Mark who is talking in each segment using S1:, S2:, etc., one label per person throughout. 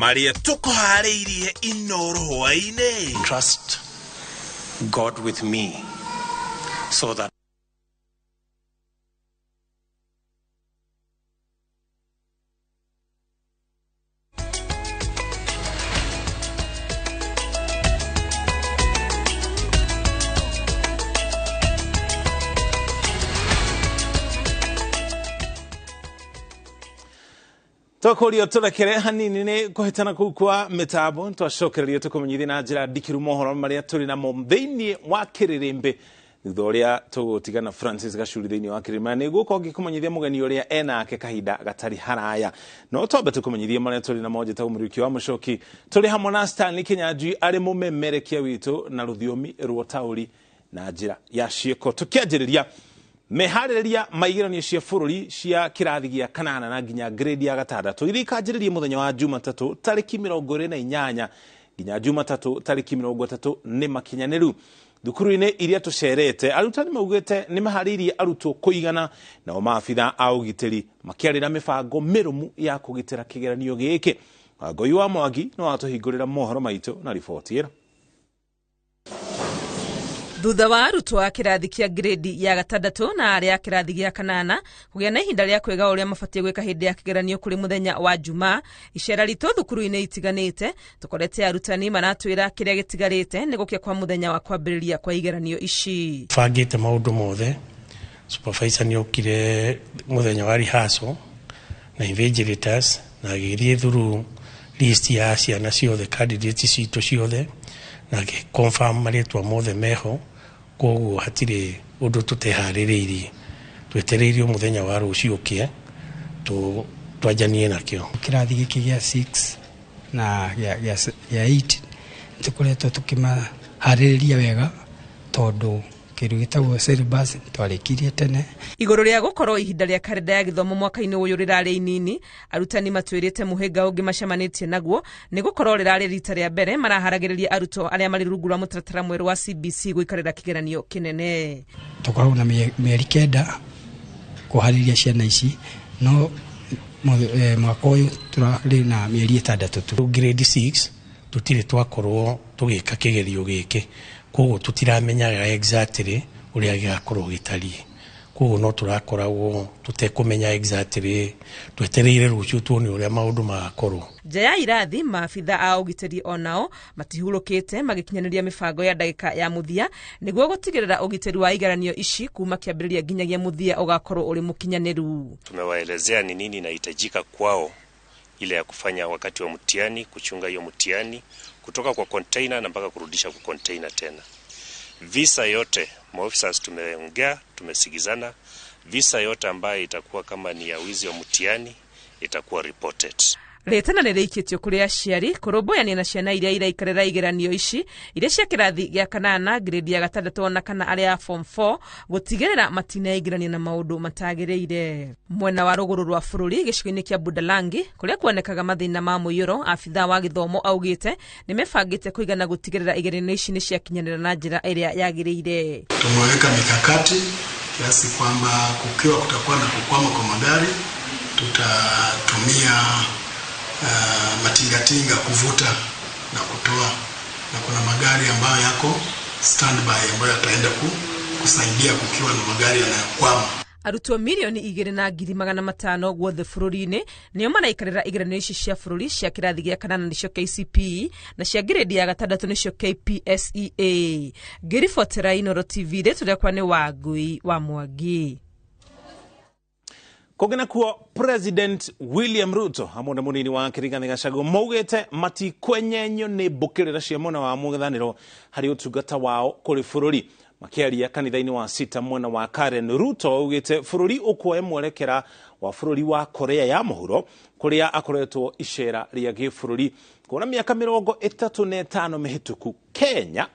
S1: Marĩa tũkũharĩirie Inoro hwaĩ-inĩ.
S2: Trust God with me so that
S3: Twakurio turekere hanini ni kuhitana kuu kwa mitambo. Twacokereria tukumenyithie na njira ndikiru mohoro maria turi namo thiini wa kiririmbi thutha uria tugutigana Francis Gacuri thiini wa kirima ni gukorwo ngikumenyithia mugeni uria enake kahinda gatari haraya. No twambe tukumenyithie maria turi namo. Njitagwo Muriuki wa Mucoki, turi hamwe na Stanley Kinyanjui ari mumemerekia witu na ruthiomi rwa tauri na njira ya ciĩko. Tukianjĩrĩria meharĩrĩria ma igeranio cia bũrũri cia kĩrathi gĩa kanana na nginya grade ya gatandatũ iria ikanjĩrĩria mũthenya wa Jumatatũ tarĩki 28 nginya Jumatatũ tarĩki 30 nĩ makinyanĩru. Thukuru-inĩ iria tũcerete arutani maugĩte nĩ maharĩirie arutwo kũigana, nao maabitha a ũgitĩri makĩarĩra mĩbango mĩrũmu ya kũgitĩra kĩgeranio gĩkĩ. Wangũi wa Mwangi no atũhingũrĩra mohoro maitũ na riboti ĩno.
S4: Thutha wa arutwo a kĩrathi kĩa grade ya gatandatũ na arĩa a kĩrathi gĩa kanana kũgĩa na ihinda rĩa kwĩga ũrĩa mabatiĩ gwĩka hĩndĩ ya kĩgeranio kũrĩ mũthenya wa Jumaa, icera ritũ thukuru-inĩ itiganĩte tũkorete arutani maratwĩra kĩrĩa gĩtigarĩte nĩ gũkĩa kwa mũthenya wa kwambĩrĩria kwa igeranio ici.
S5: Bangĩte maũndũ mothe, supervisor nĩ okire mũthenya wa rehearsal na invigilators na agĩthiĩ through list ya ciana ciothe, candidates citũ ciothe, na agĩ confirm marĩtwa mothe meho. Koguo hatirĩ ũndũ tũteharĩrĩirie, twetereirie mũthenya wa rũciũ ũkĩe twanjanie nakĩo.
S6: Kĩrathi gĩkĩ gĩa 6 na gĩa 8 tũkoretwo tũkĩmaharĩrĩria wega tondũ kĩndũ gĩtagwo syllabus twarĩkirie tene.
S4: Igũrũ rĩa gũkorwo ihinda rĩa karenda ya gĩthomo mwaka-inĩ ũyũ rĩrarĩ inini, arutani matwĩrĩte mũhĩnga ũngĩ macemanĩtie naguo nĩ gũkorwo rĩrarĩ rita rĩa mbere maraharagĩrĩria arutwo arĩa marĩ rungu rwa mũtaratara mwerũ wa CBC gũikarĩra kĩgeranio kĩnene.
S6: Tũkoragwo na mĩeri 9 kũharĩria ciana ici, no mwaka ũyũ tũrarĩ na mĩeri 6 tu.
S5: Grade 6 tũtirĩ twakorwo tũgĩka kĩgerio gĩkĩ, koguo tũtiramenyaga exactly ũrĩa gĩgakorwo gĩtariĩ. Koguo no tũrakoragwo tũtekũmenya exactly, twetereire rũciũ tuone ũrĩa maũndũ magakorwo.
S4: Nja ya irathi maabitha a ũgitĩri onao matihurũkĩte magĩkinyanĩria mĩbango ya ndagĩka ya mũthia nĩguo gũtigĩrĩra ũgitĩri wa igeranio ici kuma kĩambĩrĩria nginyagia mũthia ũgakorwo ũrĩ mũkinyanĩru.
S7: Tumewaelezea ni nini inahitajika kwao ile ya kufanya wakati wa mtihani, kuchunga hiyo mtihani kutoka kwa container na mpaka kurudisha kwa container tena. Visa yote maofisa tumeongea, tumesigizana, visa yote ambayo itakuwa kama ni ya wizi wa mtihani itakuwa reported.
S4: Rĩtana nĩ rĩikĩtio kũrĩ aciari kũrũmbũyania na ciana iria iraikarĩra igeranio ici iria cia kĩrathi gĩa kanana, grade ya gatandatũ ona kana arĩa a form 4 gũtigĩrĩra matinaingĩrania na maũndũ matagĩrĩire. Mwena wa rũgũrũ rwa bũrũri gĩcigo-inĩ kĩa Budalangi kũrĩa kuonekaga mathĩna ma mũiyũro, abithaa wa gĩthomo augĩte nĩ mebangĩte kũigana gũtigĩrĩra igeranio ici nĩ ciakinyanĩra na njĩra ĩrĩa yagĩrĩire.
S8: Tumeweka mikakati kiasi kwamba kukiwa kutakuwa na kukwama kwa magari tutatumia matingatinga kuvuta na kutoa, na kuna magari ambayo yako standby ambayo yataenda kusaidia kukiwa na magari yanayokwama.
S4: Arutwo 2,500,000 guothe bũrũri-inĩ nĩo maraikarĩra igeranio ici cia bũrũri cia kĩrathi gĩa kanana nĩcio KCPE na cia grade ya gatandatũ nĩcio KPSEA. Ngĩribotera Inooro TV, rĩtwa rĩakwa nĩ Wangũi wa Mwangi.
S3: Kũngĩ nakuo President William Ruto hamwe na mũnini wake Rigathi Gachagua maugĩte matikwenyenyio nĩ mbũkĩrĩra cia mwena wa mũng'ethanĩro harĩ ũtungata wao kũrĩ bũrũri. Makĩaria kanitha-inĩ wa Sita mwena wa Karen, Ruto augĩte bũrũri ũkuoe mwerekera wa bũrũri wa Korea ya mũhuro kũrĩa akoretwo icera rĩa gĩbũrũri. Kuona mĩaka 35 mĩhĩtũku Kenya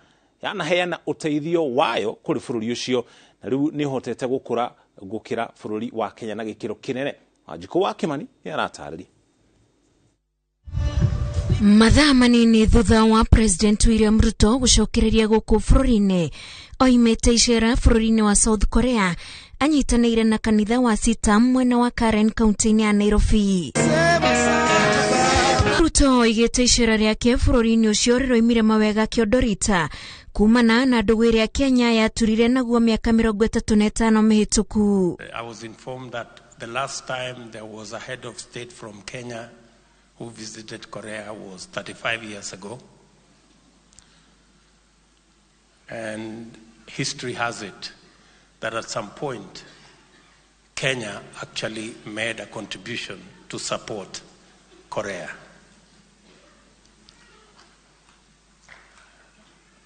S3: yanaheana ũteithio wayo kũrĩ bũrũri ũcio na rĩu nĩhotete gũkũra gũkĩra bũrũri wa Kenya na gĩkĩro kĩnene. Wanjikũ wa Kimani nĩaratarĩria.
S9: Mathaa manini thutha wa President William Ruto gũcokereria gũkũ bũrũri-inĩ oimĩte icera bũrũri-inĩ wa South Korea anyitanĩire na kanitha wa Sitam mwena wa Karen kaunti-inĩ ya Nairobi. Ruto oigĩte icera rĩake bũrũri-inĩ ũcio rĩroimire mawega kĩondorita kumana na ndũgũ ĩrĩa Kenya yaturire naguo mĩaka 35 mĩhĩtũku.
S2: I was informed that the last time there was a head of state from Kenya who visited Korea was 35 years ago. And history has it that at some point, Kenya actually made a contribution to support Korea.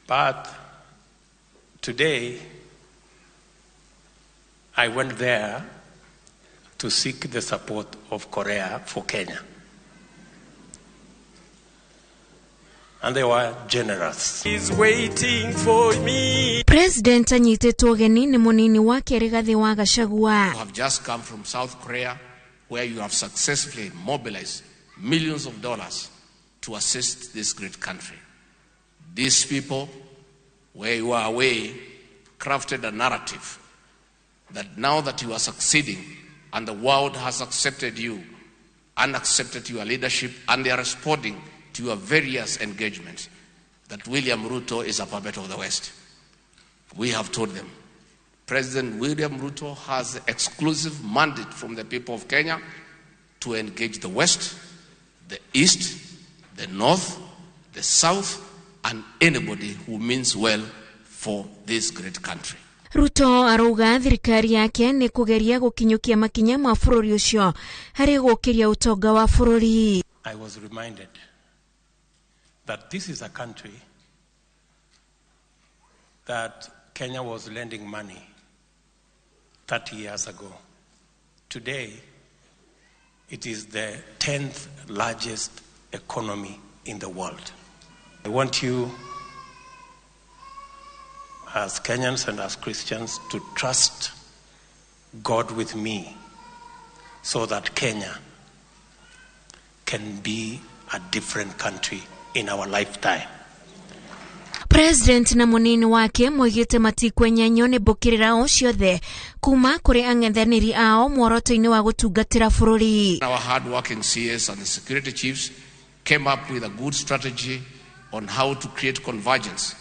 S2: But today, I went there to seek the support of Korea for Kenya. And they were generous.
S10: He's waiting for me.
S9: President anyitĩtwo ũgeni nĩ mũnini wake Rigathĩ wa Gachagua.
S11: You have just come from South Korea, where you have successfully mobilized millions of dollars to assist this great country. These people, where you are away, crafted a narrative that now that you are succeeding and the world has accepted you and accepted your leadership and they are responding to your various engagements, that William Ruto is a puppet of the West. We have told them, President William Ruto has exclusive mandate from the people of Kenya to engage the West, the East, the North, the South, and anybody who means well for this great country.
S9: Ruto arauga thirikari yake nĩ kũgeria gũkinyũkia makinya ma bũrũri ũcio harĩ gũkĩria ũtonga wa bũrũri.
S2: I was reminded that this is a country that Kenya was lending money 30 years ago. Today, it is the 10th largest economy in the world. I want you, as Kenyans and as Christians, to trust God with me so that Kenya can be a different country in our lifetime.
S9: President na mũnini wake moigĩte matikwenyenyio nĩ mbũkĩrĩra o ciothe kuma kũrĩ ang'ethanĩri ao muoroto-inĩ wa gũtungatĩra bũrũri.
S11: Our hard-working CS and the security chiefs came up with a good strategy on how to create convergence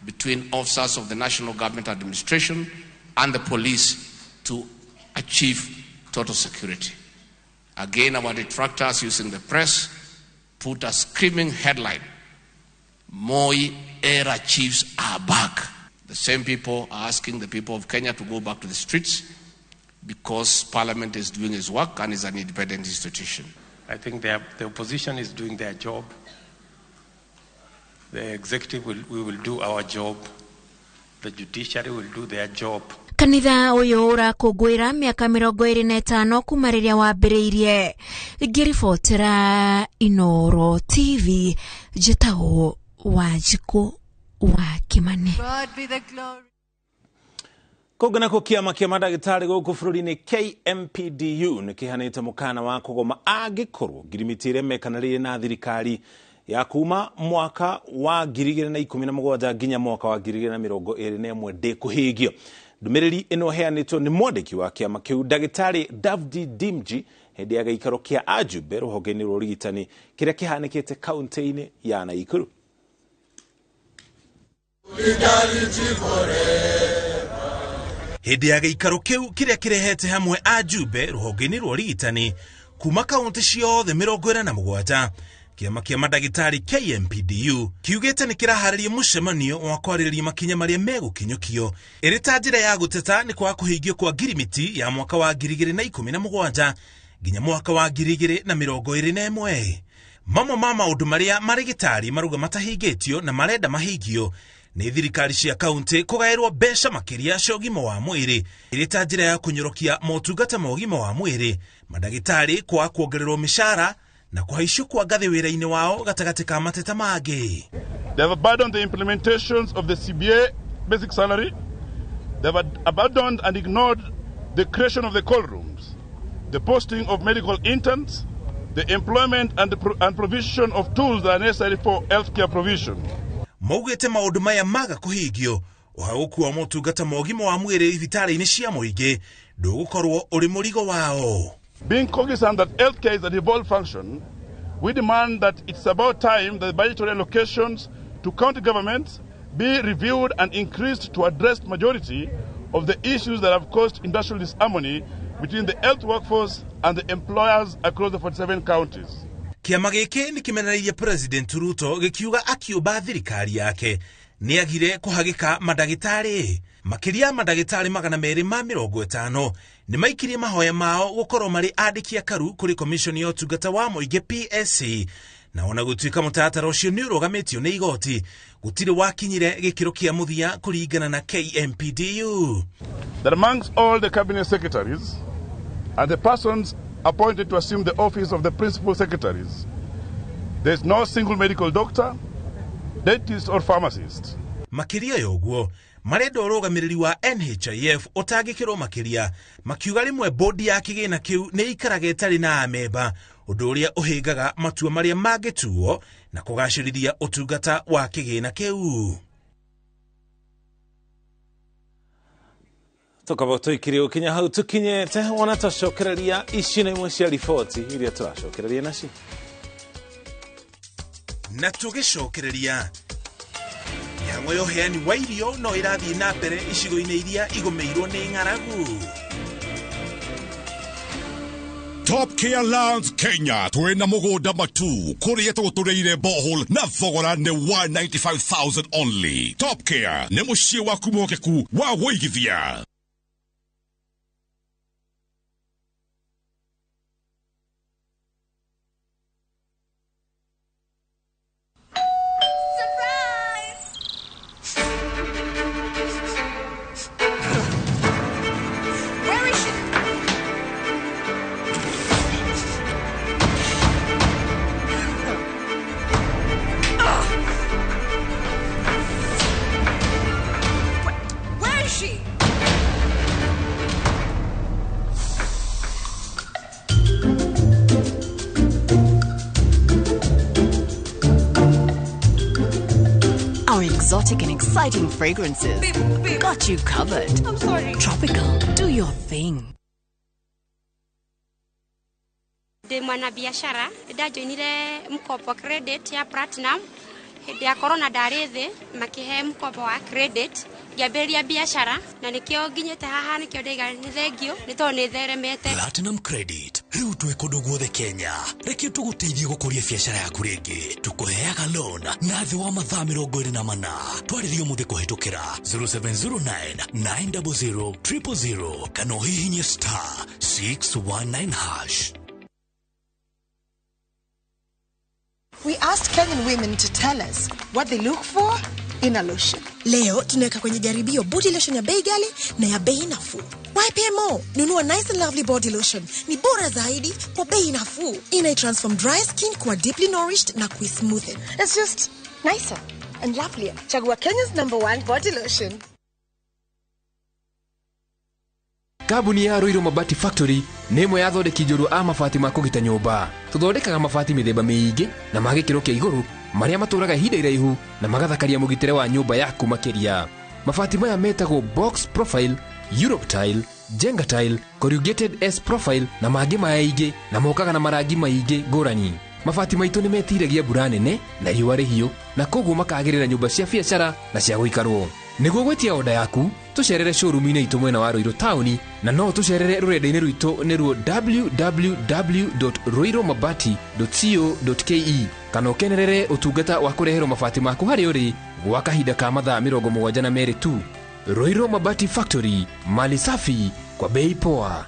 S11: between officers of the National Government Administration and the police to achieve total security. Again, our detractors using the press put a screaming headline, Moi era chiefs are back. The same people are asking the people of Kenya to go back to the streets because Parliament is doing its work and is an independent institution.
S2: I think the opposition is doing their job. The executive we will do our job. The judiciary will do their job.
S9: Kanitha ũyũ ũrakũngũĩra mĩaka 25 kuma rĩrĩa wambĩrĩirie. Ngĩribotera Inooro TV, njĩtagwo Wanjikũ wa Kĩmani.
S3: Kũngĩ nakuo kĩama kĩa mandagĩtarĩ gũkũ bũrũri-inĩ KMPDU nĩ kĩhanĩte mũkana wa kũgoma angĩkorwo ngirimiti ĩrĩa mekanĩrĩire na thirikari ya kuma mwaka wa 2017 nginya mwaka wa 2021 ndĩkũhingio. Ndũmĩrĩri ĩno ĩheanĩtwo nĩ mwandĩki wa kĩama kĩu ndagĩtarĩ Davji Dimji hĩndĩ ya gĩikaro kĩa ajumbe rũhonge-inĩ rwa ũrigitani kĩrĩa kĩhanĩkĩte kaunti-inĩ ya Naikuru. Hĩndĩ ya gĩikaro kĩu kĩrĩa kĩrehete hamwe ajumbe rũhonge-inĩ rwa ũrigitani kuma kaunti ciothe 47 kĩama kĩa mandagĩtarĩ KMPDU kiugĩte nĩ kĩraharĩria mũcemanio wa kwarĩrĩria makinya marĩa megũkinyũkio ĩrĩ ta njĩra ya gũteta nĩ kwaga kũhingio kwa ngirimiti ya mwaka wa 2017 nginya mwaka wa 2021. Mamwe ma maũndũ marĩa marĩgĩtarĩ marauga matahingĩtio na marenda mahingio nĩ thirikari cia kaunti kũgaĩrwo mbeca makĩria cia ũgima wa mwĩrĩ ĩrĩ ta njĩra ya kũnyorokia motungata ma ũgima wa mwĩrĩ, mandagĩtarĩ kwaga kuongererwo mĩcara na kũhaicio kwa ngathĩ wĩra-inĩ wao gatagatĩ ka mateta mangĩ.
S12: They have abandoned the implementations of the CBA basic salary. They have abandoned and ignored the creation of the call rooms, the posting of medical interns, the employment and, and provision of tools that are necessary for healthcare provision.
S1: Maugĩte maũndũ maya maga kũhingio ũhagũku wa motungata ma ũgima wa mwĩrĩ thibitarĩ-inĩ cia mũingĩ ndũgũkorwo ũrĩ mũrigo wao.
S12: Being cognizant that healthcare is a devolved function, We demand that it's about time that the budgetary allocations to county governments be reviewed and increased to address majority of the issues that have caused industrial disharmony between the health workforce and the employers across the 47 counties.
S1: Kĩama gĩkĩ nĩ kĩmenereirie President Ruto gĩkiuga akiũmba thirikari yake nĩ agire kũhagĩka mandagĩtarĩ. Makĩria mandagĩtarĩ 250 nĩ maikirie mahoya mao gũkorwo marĩ andĩki akaru kũrĩ Commission ya ũtungata wa mũingĩ PSC, na ona gũtuĩka mũtaratara ũcio nĩ ũrũgamĩtio nĩ igoti, gũtirĩ wakinyire gĩkĩro kĩa mũthia kũringana na KMPDU.
S12: That amongst all the cabinet secretaries and the persons appointed to assume the office of the principal secretaries, there is no single medical doctor, dentist or pharmacist.
S1: Makĩria ya ũguo, marenda ũrũgamĩrĩri wa NHIF ũtangĩkĩrwo makĩria, makiuga rĩmwe bodi ya kĩgĩna kĩu nĩ ikaraga ĩtarĩ na amemba, ũndũ ũrĩa ũhĩngaga matua marĩa mangĩtuo na kũgacĩrithia ũtungata wa kĩgĩna kĩu.
S3: Tukaba tuikire ukinya hau tukinyete wona twacokereria ici nĩ imwe cia riboti iria tũracokereria naci.
S1: Na tũgĩcokereria mĩhang'o ya ũheani wa irio no ĩrathiĩ na mbere icigo-inĩ iria igũmĩirwo nĩ ng'aragu.
S13: Top Care Lands Kenya twina mugunda matu kuria tugutureire borehole na thogora ni 195,000 only. Top Care ni muciĩ waku mwokeku wa wũigithia.
S14: Exotic and exciting fragrances.
S15: Beep, beep.
S14: Got you covered.
S15: I'm sorry.
S14: Tropical, do your thing.
S16: Ndi mwanabiashara ndajoinire mkopo credit ya Platinum hindi ya corona ndari thi makihe mkopo wa credit ngiambĩrĩria biashara na nikio nginyĩte haha nikio ndaiga nĩ thengio nĩ tondũ nĩ theremete.
S17: Platinum Credit rĩu twĩ kũndũ guothe Kenya, reke tũgũteithie gũkũria biashara yaku rĩngĩ. Tũkũheaga loan na thĩ wa mathaa 24. Twarĩrie ũmũthĩ kũhĩtũkĩra 0709 900 000 kana ũhihinye star 619 hash.
S18: We asked Kenyan women to tell us what they look for in a lotion.
S19: Leo tunaweka kwenye jaribio body lotion ya bei ghali na ya bei nafuu. YPMO, nunua nice and lovely body lotion. Ni bora zaidi kwa bei nafuu. Ina transform dry skin kuwa deeply nourished na kuismoothen.
S18: It's just nicer and lovelier. Chagua Kenya's #1 body lotion.
S20: Kambuni ya Ruiru Mabati Factory nĩ ĩmwe ya athondeki njorua a mabati ma kũgita nyũmba. Tũthondekaga mabati mĩthemba mĩingĩ na ma gĩkĩro kĩa igũrũ marĩa matũraga ihinda iraihu na magathakaria mũgitĩre wa nyũmba yaku makĩria. Mabati maya metagwo box profile, Europe tile, Jenga tile, corrugated S profile na mangĩ maingĩ na mokaga na marangi maingĩ ngũrani. Mabati maitũ nĩ metiragia mbura nene na riũa rĩhiũ na koguo makagĩrĩra nyũmba cia biacara na cia gũikarwo. Nĩguo gwĩtia oda yaku, tũcerere showroom-inĩ itũ mwena wa Ruiru taũni na no tũcerere rũrenda-inĩ rwitũ nĩruo www.ruirumabati.co.ke kana ũkenerere ũtungata wa kũreherwo mabati maku harĩa ũrĩ gwa kahinda ka mathaa 72 tu. Ruiru Mabati Factory, mali safi kwa bei poa.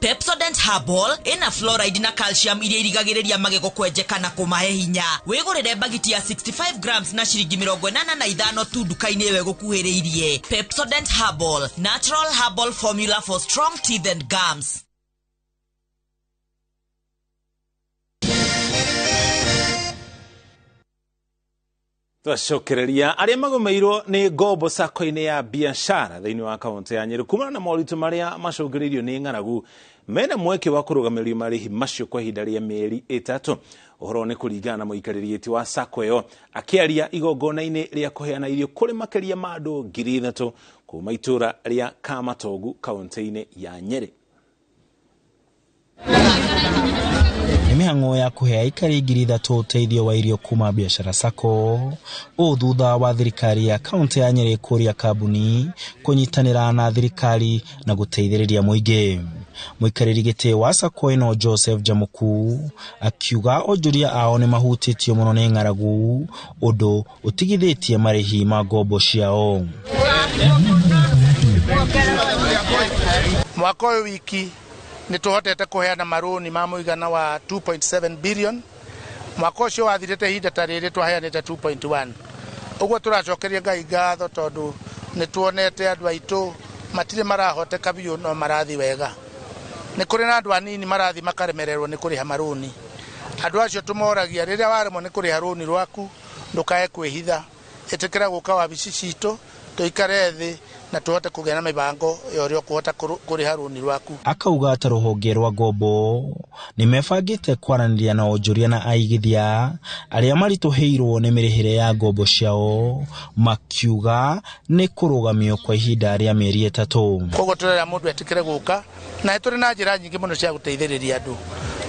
S21: Pepsodent Herbal ina fluoride na calcium iria irigagĩrĩria magego kwenjeka na kũmahe hinya. Wĩgũrĩre bagiti ya 65 grams na ciringi 85 tu nduka-inĩ ĩyo ĩgũkuhĩrĩirie. Pepsodent Herbal, natural herbal formula for strong teeth and gums.
S3: Twacokereria arĩa magũmĩirwo nĩ ngombo sacco-inĩ ya biashara thĩinĩ wa kaunti ya Nyeri kumana na moritũ marĩa macũngĩrĩirio nĩ ng'aragu mena mweke wa kũrũgamĩrĩrio marĩhi macio kwa ihinda rĩa mĩeri 3. Ũhoro nĩ kũringana na mũikarĩri gĩtĩ wa sacco ĩyo akĩaria igongona-inĩ rĩa kũheana irio kũrĩ makĩria ma andũ 3,000 kuma itũra rĩa Kamatogu kaunti-inĩ ya Nyeri.
S15: Nĩ mĩhang'o ya kũhe aikari 3,000 ũteithio wa irio kuma biacara sacco ũũ thutha wa thirikari ya kaunti ya Nyeri kũria kambuni kũnyitanĩra na thirikari na gũteithĩrĩria mũingĩ. Mũikarĩri gĩtĩ wa sacco ĩno Joseph Jamuku akiuga onjoria ao nĩ mahutĩtio mũno nĩ ng'aragu ũndũ ũtigithĩtie marĩhi ma ngombo ciao.
S22: Mwaka ũyũ wiki nĩ tũhotete kũheana marũni ma mũigana wa 2.7 billion. Mwaka ũcio wathirĩte ihinda ta rĩrĩ twaheanĩte 2.1. Ũguo tũracokeria Ngai ngatho tondũ nĩ tuonete andũ aitũ matirĩ marahoteka biũ no marathiĩ wega. Nĩ kũrĩ na andũ anini marathiĩ makaremererwo nĩ kũrĩha marũni. Andũ acio tũmoragia rĩrĩa waremwo nĩ kũrĩha rũni rwaku ndũkae kwĩhitha, ĩtĩkĩra gũka wabici citũ tũikare thĩ na tuhote kũgĩa na mĩbango ya ũrĩa ũkũhota kũrĩha rũni rwaku.
S15: Akauga ta rũhonge rwa ngombo nĩ mebangĩte kwaranĩria na onjoria na aigithia arĩa maritũhĩirwo nĩ mĩrĩhĩre ya ngombo ciao, makiuga nĩ kũrũgamio kwa ihinda rĩa mĩeri 3.
S22: Koguo tũrera mũndũ etĩkĩre gũka na tũrĩ na njĩra nyingĩ mũno cia gũteithĩrĩria andũ.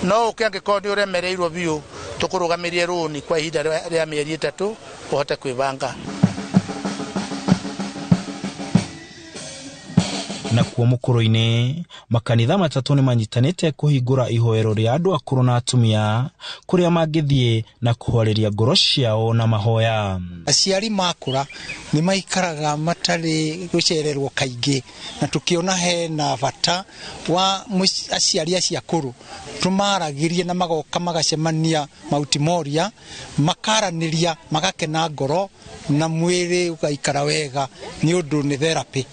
S22: No ũke angĩkorwo nĩ ũremereirwo biũ tũkũrũgamĩrie rũni kwa ihinda rĩa mĩeri 3 ũhote kwĩbanga.
S15: Nakuo mũkũrũ-inĩ makanitha 3 nĩ manyitanĩte kũhingũra ihoero rĩa andũ akũrũ na atumia kũrĩa mangĩthiĩ na kũhoreria ngoro ciao na mahoya.
S23: Aciari makũra nĩ maikaraga matarĩ gũcererwo kaingĩ, na tũkĩona hena bata wa aciari acio akũrũ tũmaragĩrie na magoka magacemania Mount Moria, makaranĩria magakena ngoro na mwĩrĩ ũgaikara wega nĩ ũndũ nĩ therapy.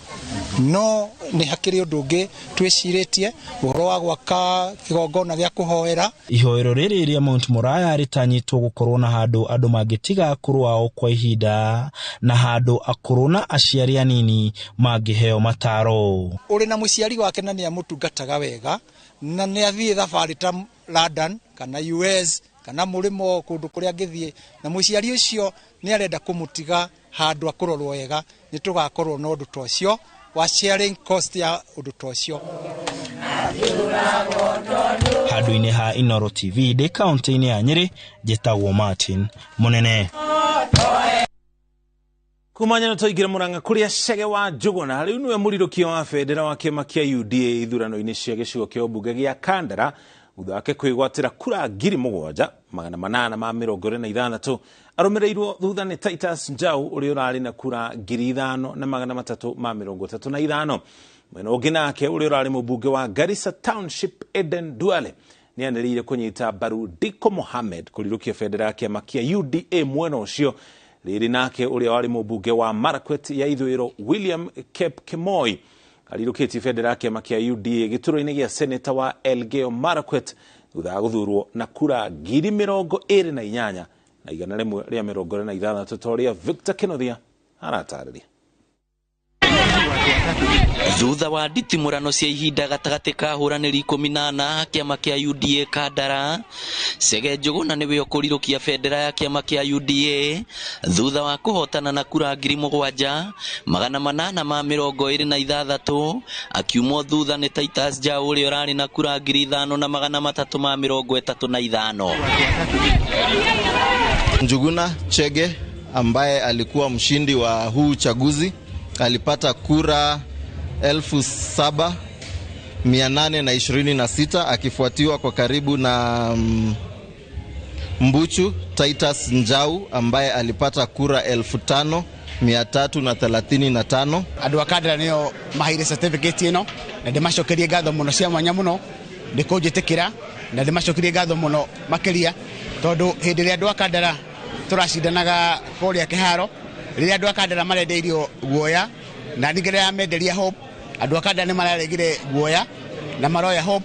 S23: No nĩ hakĩrĩ ũndũ ũngĩ twĩcirĩtie ũhoro wa gwaka kĩgongona gĩa kũhoera.
S15: Ihoero rĩrĩ rĩa Mount Moriah rĩtanyĩtwo gũkorwo na handũ andũ mangĩtiga akũrũ ao kwa ihinda na handũ akũrũ na aciari anini mangĩheo mataro.
S23: Ũrĩ na mũciari wake na nĩ amũtungataga wega na nĩ athiĩ thabarĩ ta London kana US kana mũrĩmo kũndũ kũrĩa angĩthiĩ, na mũciari ũcio nĩ arenda kũmũtiga handũ akũrorwo wega, nĩ tũgakorwo na ũndũ ta ũcio wa sharing cost ya ũndũ ta ũcio.
S15: Handũ-inĩ ha Inooro TV ndĩ kaunti-inĩ ya Nyeri, njĩtagwo Martin Munene.
S3: Kuma nyano tũingĩre Murang'a kũrĩa Chege wa Njũgũna rĩu nĩwe mũrirũkia wa bendera wa kĩama kĩa UDA ithurano-inĩ cia gĩcigo kĩa ũmbunge gĩa Kandara thutha wake kwĩgwatĩra kura 7,826 arũmĩrĩirwo thutha nĩ Titus Njau ũrĩa ũrarĩ na kura 5,335. Mwena ũngĩ nake ũrĩa ũrarĩ mũmbunge wa Garissa Township Eden Duale nĩ anĩrĩire kũnyita mbaru Diko Mohamed kũrirũkia bendera ya kĩama kĩa UDA mwena ũcio. Rĩrĩ nake ũrĩa warĩ mũmbunge wa Marakwet ya ithũĩro William Kipkemoi arirũkĩtie bendera ya kĩama kĩa UDA gĩturwa-inĩ gĩa seneta wa Elgeyo Marakwet thutha wa gũthurwo na kura 28,126 ta ũrĩa Victor Kenothia aratarĩria.
S24: Thutha wa nditimũrano cia ihinda gatagatĩ ka ahũranĩri 14 kĩama kĩa UDA Kandara, Chege Njũgũna nĩwe ũkũrirũkia bendera ya kĩama kĩa UDA thutha wa kũhotana na kura 7,826 akiumwo thutha nĩ Titus Njau ũrĩa ũrarĩ na kura 5,335.
S25: Njuguna Chege ambaye alikuwa mshindi wa huu uchaguzi alipata kura 7,826 akifuatiwa kwa karibu na Mbuchu Titus Njau ambaye alipata kura 5,335.
S26: Andũ a Kandara nĩo maheire certificate ĩno na ndĩmacokerie ngatho mũno cia mwanya mũno nĩ kũnjĩtĩkĩra na ndĩmacokerie ngatho mũno makĩria tondũ hĩndĩ ĩrĩa andũ a Kandara tũracindanaga kũrĩa kĩharo, rĩrĩa andũ a Kandara marendeirio guoya na ningĩ rĩrĩa menderia Hope, andũ a Kandara nĩ mararegire guoya na maroya Hope,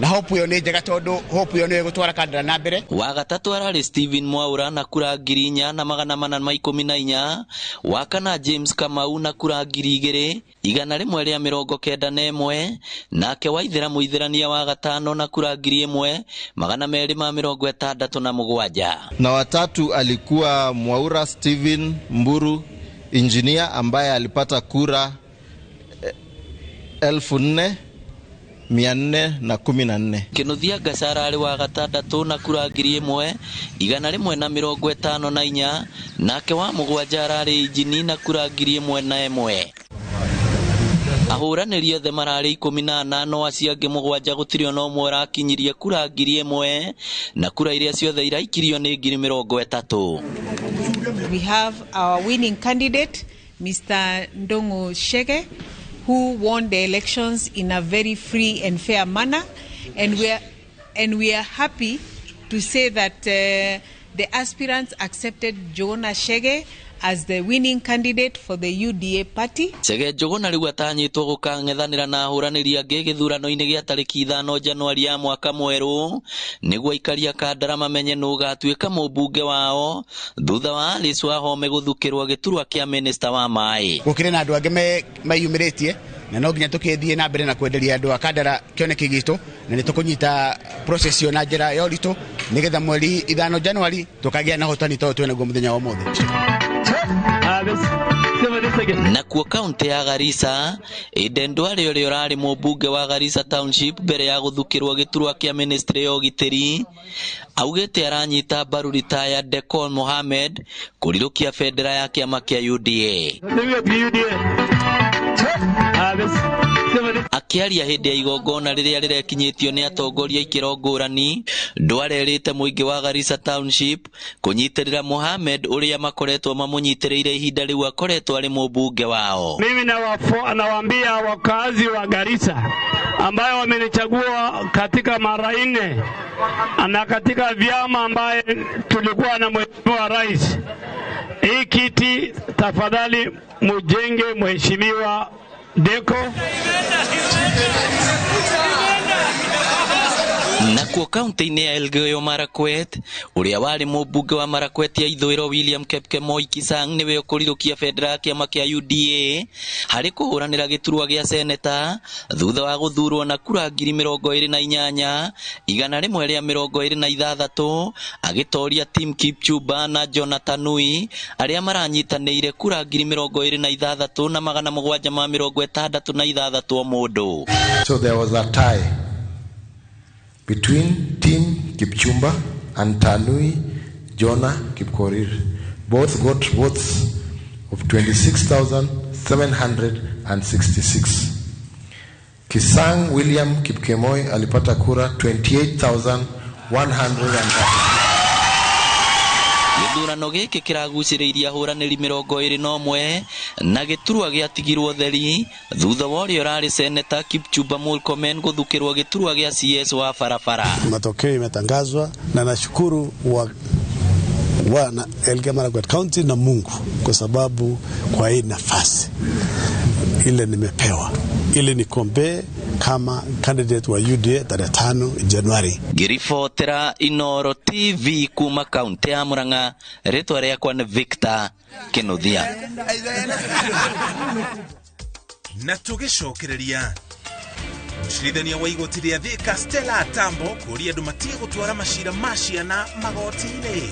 S26: na Hope ĩyo nĩ njega tondũ Hope ĩyo nĩyo ĩgũtwara Kandara na mbere.
S24: Wa gatatũ ararĩ Stephen Mwaura na kura 4,414, wa kana James Kamau na kura 2,191, nake Waithera Mũithĩrania wa gatano na kura 1,267.
S25: Na watatu alikuwa Mwaura Stephen Mburu engineer ambaye alipata kura 414.
S24: Kinuthia Gachara arĩ wa gatandatũ na kura 1,154, nake wa mũgwanja ararĩ Injini na kura 1,001. Ahũranĩri othe mararĩ 14, no acio angĩ 7 gũtirĩ ona ũmwe ũrakinyirie kura 1,000, na kura iria ciothe iraikirio nĩ 30,000.
S4: We have our winning candidate, Mr. Ndongo Chege, who won the elections in a very free and fair manner, and we are happy to say that the aspirants accepted Njuguna Chege as the winning candidate for the UDA party.
S24: Chege Njuguna rĩu atanyĩtwo gũkang'ethanĩra na ahũranĩri angĩ gĩthurano-inĩ gĩa tarĩki 5 Januari ya mwaka mwerũ, nĩguo aikari a Kandara mamenye nũ ũgatuĩka mũmbunge wao thutha wa Alice Wahome gũthukĩrwo gĩturwa kĩa minista wa maĩ.
S26: Gũkĩrĩ na andũ angĩ meyumĩrĩtie na no nginya tũkĩthiĩ na mbere na kwenderia andũ a Kandara kĩoneki gitũ, na nĩ tũkũnyita process ĩyo na njĩra ya ũritũ nĩgetha mweri 5 Januari tũkagĩa na ũhotani tondũ twĩ naguo mũthenya wa ũmũthĩ.
S24: Nakuo kaunti ya Garissa, Eden Duale ũrĩa ũrarĩ mũmbunge wa Garissa Township mbere ya gũthukĩrwo gĩturwa kĩa ministry ya ũgitĩri, augĩte aranyita mbaru ritaya Decol Mohamed kũrirũkia bendera ya kĩama kĩa UDA. Akĩaria hĩndĩ ya igongona rĩrĩa rĩrekinyĩtio nĩ atongoria ikĩro ngũrani, Duale erĩte mũingĩ wa Garissa Township kũnyitĩrĩra Mohamed ũrĩa makoretwo mamũnyitĩrĩire ihinda rĩu akoretwo arĩ mũmbunge wao.
S5: Mimi nawaambia wakazi wa Garissa ambayo wamenichagua katika mara 4 na katika vyama ambaye tulikuwa na mheshimiwa rais, hii kiti tafadhali mujenge mheshimiwa Deko.
S24: Nakuo kaunti-inĩ ya Elgeyo Marakwet, ũrĩa warĩ mũmbunge wa Marakwet ya ithũĩro William Kipkemoi Kisang nĩwe ũkũrirũkia bendera ya kĩama kĩa UDA harĩ kũhũranĩra gĩturwa gĩa seneta thutha wa gũthurwo na kura 28,126, agĩtoria Tim Kipchumba na Jonathan Nui arĩa maranyitanĩire kura 26,766 o mũndũ.
S6: So there was a tie between Tim Kipchumba and Tanui Jonah Kipkorir. Both got votes of 26,766. Kisang William Kipkemoi alipata kura 28,130.
S24: Gĩthurano gĩkĩ kĩragucĩrĩirie ahũranĩri 21 na gĩturwa gĩatigirwo theri thutha wa ũrĩa ũrarĩ seneta Kipchumba Murkomen gũthukĩrwo gĩturwa gĩa CS wa barabara.
S7: Matokeo imetangazwa na nashukuru wa Elgeyo Marakwet County na Mungu kwa sababu kwa hii nafasi ile nimepewa ili nikombee kama candidate wa UDA tarehe 5 Januari.
S24: Ngĩribotera Inoro TV kuma kaunti ya Murang'a, rĩtwa rĩakwa nĩ Victor Kinuthia.
S1: Na tũgĩcokereria mũcirithania wa igoti rĩa Thika Stella Tambo kũũria andũ matige gũtwara macira ma ciana magoti-inĩ.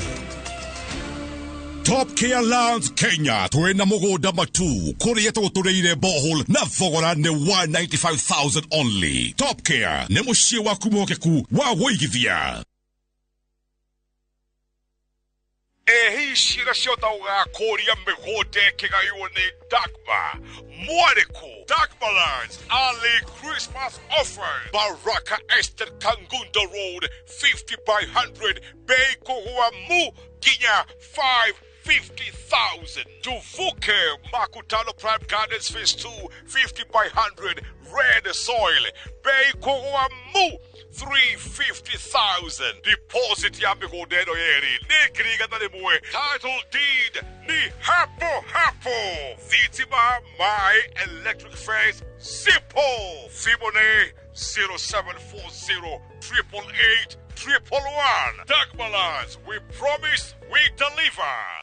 S13: Top Care Lands Kenya twina mugunda matu kuria tugutureire borehole na thogora ni 195,000 only. Top Care ni muciĩ waku mwokeku wa wũigithia. Ehi cira ciothe ũgakũria mĩgũnda ĩkĩgaywo nĩ Dagmar Mwarĩku. Dagmar Lands early Christmas offer. Baraka Estate Kangundo Road 50 by 100 bei kũgũa mu nginya 550,000. Tuvuke Makutano Prime Gardens Phase 2 50 by 100 red soil bei kũgũa mu 350,000. Deposit ya mĩgũnda ĩno yerĩ nĩ 100,000. Title deed ni hapo hapo. Thitima, maĩ, electric fence simple. Thimũ nĩ 0740 888 111. Dagmar Lands, we promise, we deliver.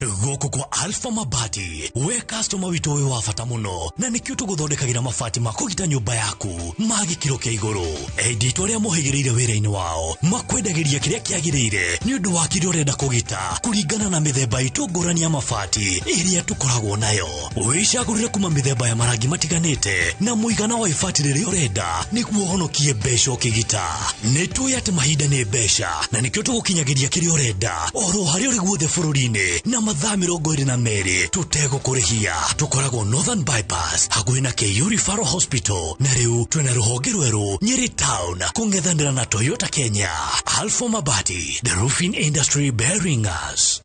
S17: Gũkũ kwa Alpha Mabati, we customer witũ wĩ wa bata mũno, na nĩkĩo tũgũthondekagĩra mabati ma kũgita nyũmba yaku ma gĩkĩro kĩa igũrũ. Endia arĩa mohĩgĩrĩire wĩra-inĩ wao makwendagĩria kĩrĩa kĩagĩrĩire nĩ ũndũ wa kĩrĩa ũrenda kũgita kũringana na mĩthemba itũ ngũrani ya mabati ĩrĩa tũkoragwo nayo. Wĩcagũrĩre kuma mĩthemba ya marangi matiganĩte na mũigana wa ibati rĩrĩa ũrenda nĩguo ũhonokie mbeca ũkĩgita. Nĩ tũĩ atĩ mahinda nĩ mbeca na nĩkĩo tũgũkinyagĩria kĩrĩa ũrenda oro harĩa ũrĩ guothe bũrũri-inĩ na mathaa 22 tũtegũkũrĩhia. Tũkoragwo Northern Bypass hakuhĩ na KU Referral Hospital, na rĩu twĩna rũhonge rwerũ Nyeri Town kũng'ethanĩra na Toyota Kenya. Alpha Mabati, the roofing industry bearing us.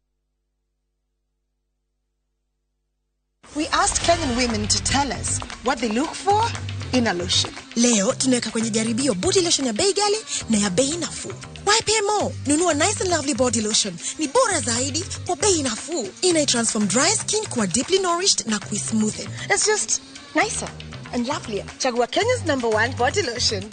S18: We asked Kenyan women to tell us what they look for in a lotion.
S19: Leo tunaweka kwenye jaribio body lotion ya bei ghali na ya bei nafuu. YPMO, nunua Nice and Lovely body lotion. Ni bora zaidi kwa bei nafuu. Ina transform dry skin kuwa deeply nourished na kuismoothen.
S18: It's just nicer and lovelier. Chagua Kenya's #1 body lotion.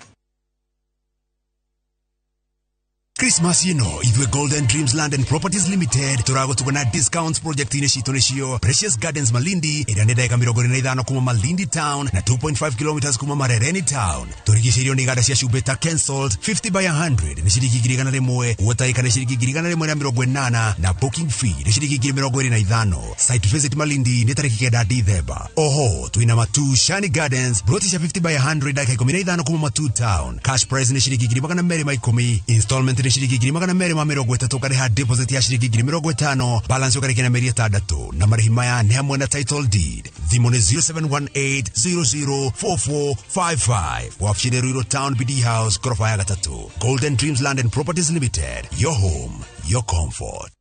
S2: Christmas ino ithuĩ Golden Dreams Land and Properties Limited tũragũtuga na discounts project-inĩ citũ nĩcio Precious Gardens Malindi ĩrĩa nĩ ndagĩka 25 kuma Malindi Town na 2.5 km kuma Marereni Town. Tũrigicĩirio nĩ iganda cia cumbĩ ta Kensalt 50 by 100 nĩ ciringi 100,000, Water nĩ ciringi 180 na booking fee nĩ ciringi 25,000. Site visit Malindi nĩ tarĩki 9 Dithemba. Oho twĩna Matu Shani Gardens ploti cia 50 by 100 ndagĩka 15 kuma Matu Town. Cash price nĩ ciringi 210, installment nĩ ciringi 230, ũkarĩha deposit ya ciringi 50,000, balance ũkarĩkia na mĩeri 6, na marĩhi maya nĩ hamwe na title deed. Thimũ nĩ 0718004455. Wabici nĩ Ruiru Town, BD House, ghorofa ya 3. Golden Dreams Land and Properties Limited, your home, your comfort.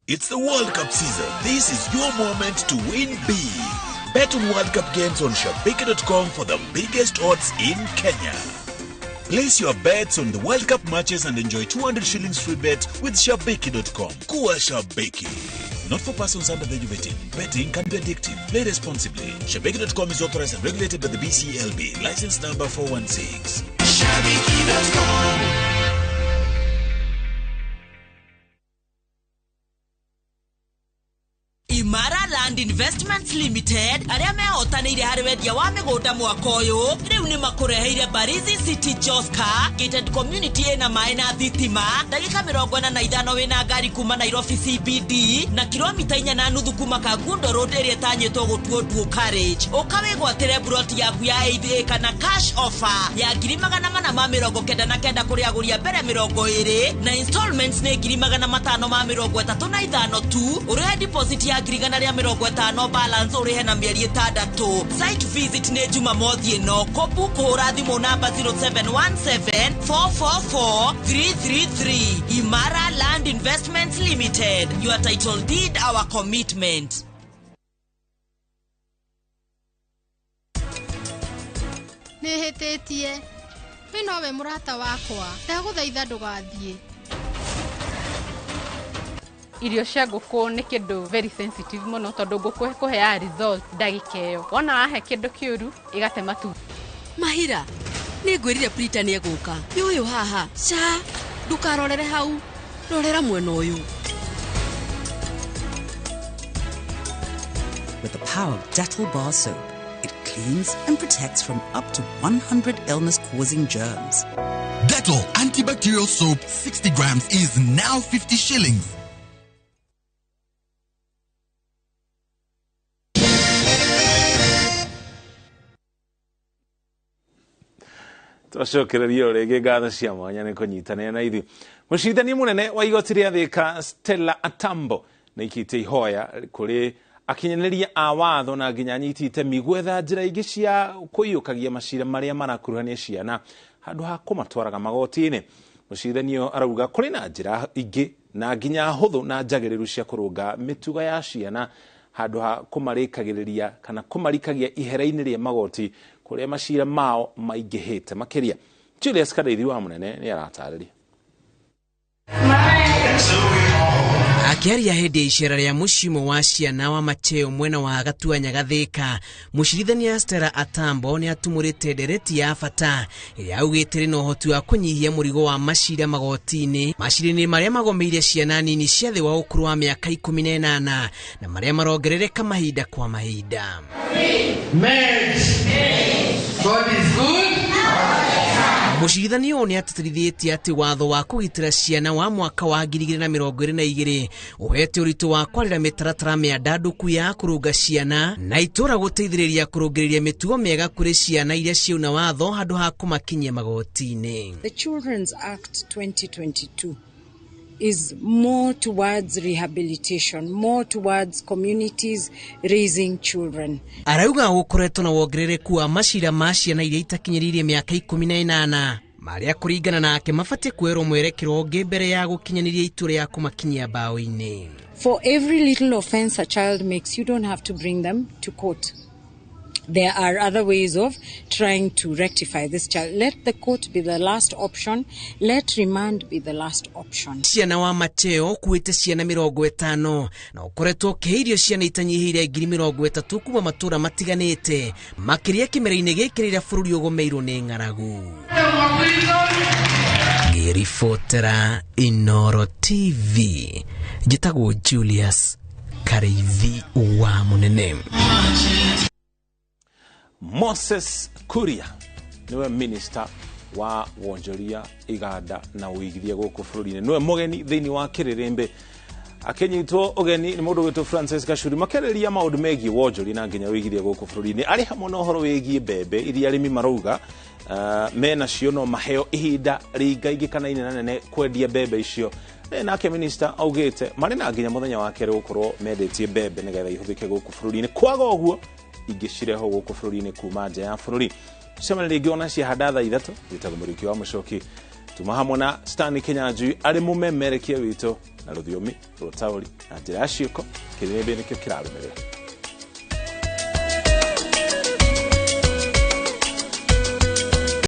S8: It's the World Cup season. This is your moment to win big. Bet on World Cup games on Shabiki.com for the biggest odds in Kenya. Place your bets on the World Cup matches and enjoy 200 shillings free bet with Shabiki.com. Kuwa Shabiki. Not for persons under the age of 18. Betting can be addictive. Play responsibly. Shabiki.com is authorized and regulated by the BCLB. License number 416.
S9: Shabiki.com.
S21: Imara Land Investments Limited arĩa mehotanĩire harĩ wendia wa mĩgũnda mwaka ũyũ rĩu nĩ makũreheire Barizi City Joska gated community ĩna maĩ na thitima, ndagĩka 45 wĩna ngari kuma Nairobi CBD na kilomita 4.5 kuma Kangundo Road ĩrĩa ĩtanyĩtwo gũtuo Duo Carriage. Ũka wĩgwatĩre buroti yaku ya 8 acre na cash offer ya 499 kũrĩ agũri a mbere 20 na installments nĩ 535 tu, ũrĩhe deposit ya 150, balance ũrĩhe na mĩeri 6. Site visit nĩ Jumamothi ĩno. Kũbu kũhũra thimũ namba 0717 444 333. Imara Land Investments Limited, your title deed, our commitment.
S10: Nĩhĩtĩtie we nowe mũrata wakwa, ndagũthaitha ndũgathiĩ.
S11: Irio cia ngũkũ nĩ kĩndũ very sensitive mũno tondũ ngũkũ ĩkũheaga result ndagĩka ĩyo. Wona wahe kĩndũ kĩũru ĩgate matumbĩ.
S14: Mahira, nĩngwĩrire Prita nĩegũka. Nĩ ũyũ haha. Ca, ndũkarorere hau. Rorera mwena ũyũ.
S12: With the power of Dettol bar soap, it cleans and protects from up to 100 illness-causing germs.
S27: Dettol antibacterial soap 60 grams is now 50 shillings.
S3: Twacokereria rĩngĩ ngatho cia mwanya nĩ kũnyitanĩra na ithuĩ. Mũcirithania mũnene wa igoti rĩa Thika Stella Atambo nĩ aikĩtie ihoya kũrĩ akinyanĩria a watho na nginya anyiti itemi gwetha njĩra ingĩ cia kũiyũkagia macira marĩa marakuruhania ciana handũ ha kũmatwaraga magoti-inĩ. Mũcirithania arauga kũrĩ na njĩra ingĩ na nginya hũthũ na njagĩrĩru cia kũrũnga mĩtugo ya ciana handũ ha kũmarĩkagĩrĩria kana kũmarikagia ihera-inĩ rĩa magoti kũrĩa macira mao maingĩhĩte makĩria. Julius Karaithi wa mũnene nĩ aratarĩria.
S4: Akĩaria hĩndĩ ya icera rĩa mũciĩ ũmwe wa ciana wa Macheo mwena wa Gatuanya Gathĩka, mũcirithania Stella Atambo nĩ atumũrĩte ndereti ya bata ĩrĩa augĩte ĩrĩ na ũhoti wa kũnyihia mũrigo wa macira magoti-inĩ macira-inĩ marĩa magomeire ciana nini cia thĩ wa ũkũrũ wa mĩaka 18 na marĩa marongerereka mahinda kwa mahinda.
S15: God is good.
S4: Mũcirithania ũyũ nĩ atĩtĩrithĩtie atĩ watho wa kũgitĩra ciana wa mwaka wa 2022 ũhete ũritũ wa kwarĩra mĩtaratara mĩandandũku ya kũrũnga ciana na itũra gũteithĩrĩria kũrũngĩrĩria mĩtugo mĩega kũrĩ ciana iria ciauna watho handũ ha kũmakinyia magoti-inĩ.
S16: The Children's Act 2022 is more towards rehabilitation, more towards communities raising children.
S4: Arauga gũkoretwo na wongerereku wa macira ma ciana iria itakinyĩrĩirie mĩaka 18 marĩa kũringana nake mabatiĩ kuoerwo mwerekero ũngĩ mbere ya gũkinyanĩria itua rĩa kũmakinyia mbaũ-inĩ.
S16: For every little offense a child makes, you don't have to bring them to court. There are other ways of trying to rectify this child. Let the court be the last option. Let remand be the last option.
S4: Ciana wa Macheo ũkuĩte ciana 50 na ũkoretwo ũkĩhe irio ciana itanyihĩire 30,000 kuma matũra matiganĩte makĩria kĩmera-inĩ gĩkĩ rĩrĩa bũrũri ũgũmĩirwo nĩ ng'aragu. Ngĩribotera Inoro TV, njĩtagwo Julius Karĩithi wa Mũnene.
S3: Moses Kuria niwe minister wa wonjoria iganda na uigithia gũkũ bũrũri-inĩ, niwe mũgeni thĩinĩ wa kĩrĩrĩmbĩ akinyitwo ũgeni nĩ mũndũ wĩtwo Francis Gachuri makereria maũndũ megiĩ wonjoria na nginya ũigithia gũkũ bũrũri-inĩ arĩ hamwe na ũhoro wĩgiĩ mbembe iria arĩmi marauga menacio no maheo ihinda rĩingaingĩ kana inene nene kwendia mbembe icio. Nake minister augĩte marĩ na nginya mũthenya wa kerĩ gũkorwo mendetie mbembe nĩgetha ihũthĩke gũkũ bũrũri-inĩ, kwaga ũguo ingĩcireho gũkũ bũrũri-inĩ kuma nja ya bũrũri. Tucemanie rĩngĩ ona ciahanda thaa 3. Njĩtagwo Mũrĩki wa Mũcoki, tuma hamwe na Stanley Kinyanjui arĩ mũmemerekia witũ na rũthiomi rwa taũri na njĩra ya ciĩko. Kĩrĩrĩmbĩ nĩkĩo kĩrarũmĩrĩra.